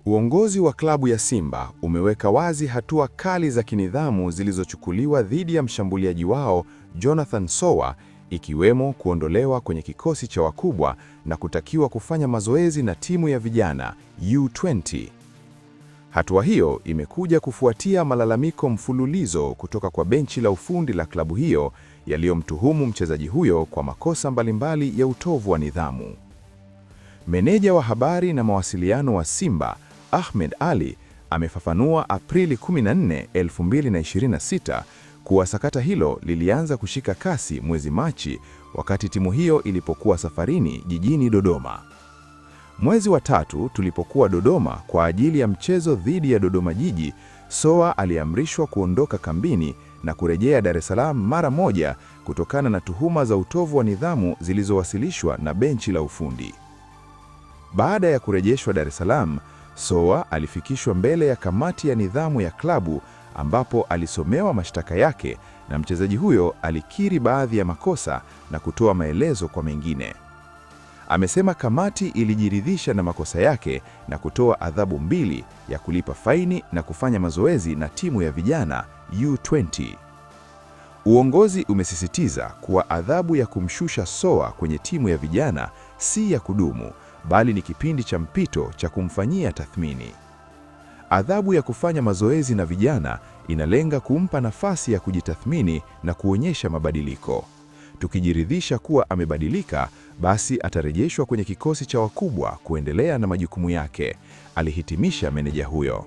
Uongozi wa klabu ya Simba umeweka wazi hatua kali za kinidhamu zilizochukuliwa dhidi ya mshambuliaji wao Jonathan Sowah, ikiwemo kuondolewa kwenye kikosi cha wakubwa na kutakiwa kufanya mazoezi na timu ya vijana U20. Hatua hiyo imekuja kufuatia malalamiko mfululizo kutoka kwa benchi la ufundi la klabu hiyo yaliyomtuhumu mchezaji huyo kwa makosa mbalimbali ya utovu wa nidhamu. Meneja wa habari na mawasiliano wa Simba, Ahmed Ally, amefafanua Aprili 14, 2026 kuwa sakata hilo lilianza kushika kasi mwezi Machi wakati timu hiyo ilipokuwa safarini jijini Dodoma. "Mwezi wa tatu tulipokuwa Dodoma kwa ajili ya mchezo dhidi ya Dodoma Jiji, Sowah aliamrishwa kuondoka kambini na kurejea Dar es Salaam mara moja kutokana na tuhuma za utovu wa nidhamu zilizowasilishwa na benchi la ufundi. Baada ya kurejeshwa Dar es Salaam, Sowah alifikishwa mbele ya kamati ya nidhamu ya klabu ambapo alisomewa mashtaka yake na mchezaji huyo alikiri baadhi ya makosa na kutoa maelezo kwa mengine. Amesema kamati ilijiridhisha na makosa yake na kutoa adhabu mbili ya kulipa faini na kufanya mazoezi na timu ya vijana U20. Uongozi umesisitiza kuwa adhabu ya kumshusha Sowah kwenye timu ya vijana si ya kudumu, bali ni kipindi cha mpito cha kumfanyia tathmini. Adhabu ya kufanya mazoezi na vijana inalenga kumpa nafasi ya kujitathmini na kuonyesha mabadiliko. Tukijiridhisha kuwa amebadilika, basi atarejeshwa kwenye kikosi cha wakubwa kuendelea na majukumu yake," alihitimisha meneja huyo.